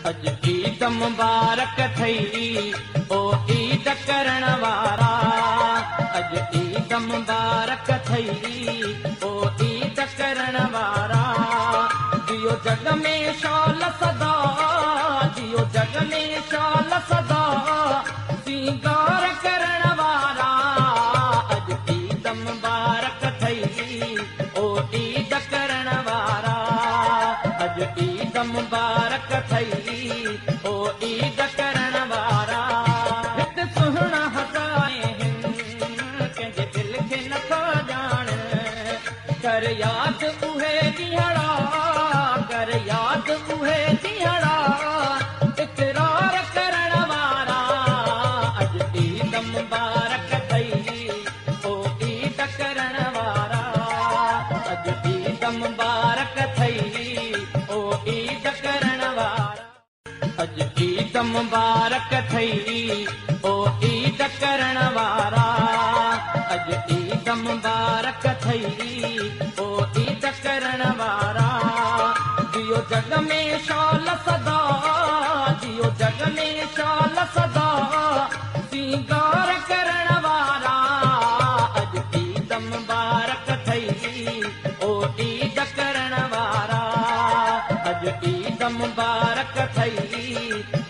अॼु ईद मुबारक अथई ओ ईद करण वारा। अॼु ईद मुबारक अथई ओ ईद करण वारा। जियो जग में शाल सदा, जियो जग में शाल सदा, सिंगार करण वारा। अॼु ईद मुबारक अथई ओ ईद करण वारा। अॼु ईद मुबारक अथई ओ ईद करण वारा। हिते सुहिणा हज़ारे आहिनि, कंहिंजे दिलि खे नथो ॼाण। कर यादि उहे ॾींहड़ा, कर यादि उहे ॾींहड़ा, इकरार करण वारा। अॼु ईद मुबारक अथई ओ ईद करण वारा। अॼु ईद मुबारक अथई ओ ईद करण वारा। अॼु ईद मुबारक अथई ओ ईद करण वारा। अॼु ईद मुबारक अथई ओ ईद करण वारा। जियो जग में शाल सदा, जियो जग में शाल सदा, सिंगार करण वारा। अॼु ईद मुबारक अथई ओ ईद करण वारा। अॼु ईद मुबारक अथई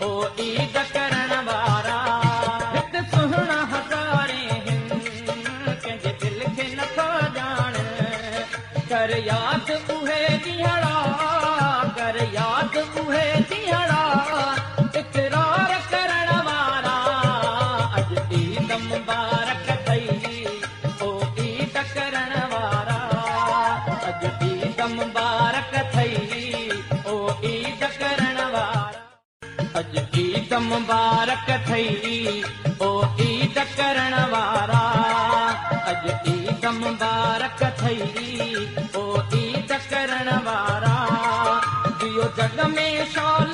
ओ ईद करण वारा। हिते सुहिणा हज़ारे आहिनि, कंहिंजे दिलि खे नथो ॼाण। कर यादि उहे ॾींहड़ा, कर यादि उहे ॾींहड़ा, इकरार करण वारा। अॼु ईद मुबारक अथई ओ ईद करण वारा। अॼु ईद मुबारक अथई ओ ईद करण वारा। अॼु ईद मुबारक अथई ओ ईद करण वारा। अॼु ईद मुबारक अथई ओ ईद करण वारा। जियो जग में शाल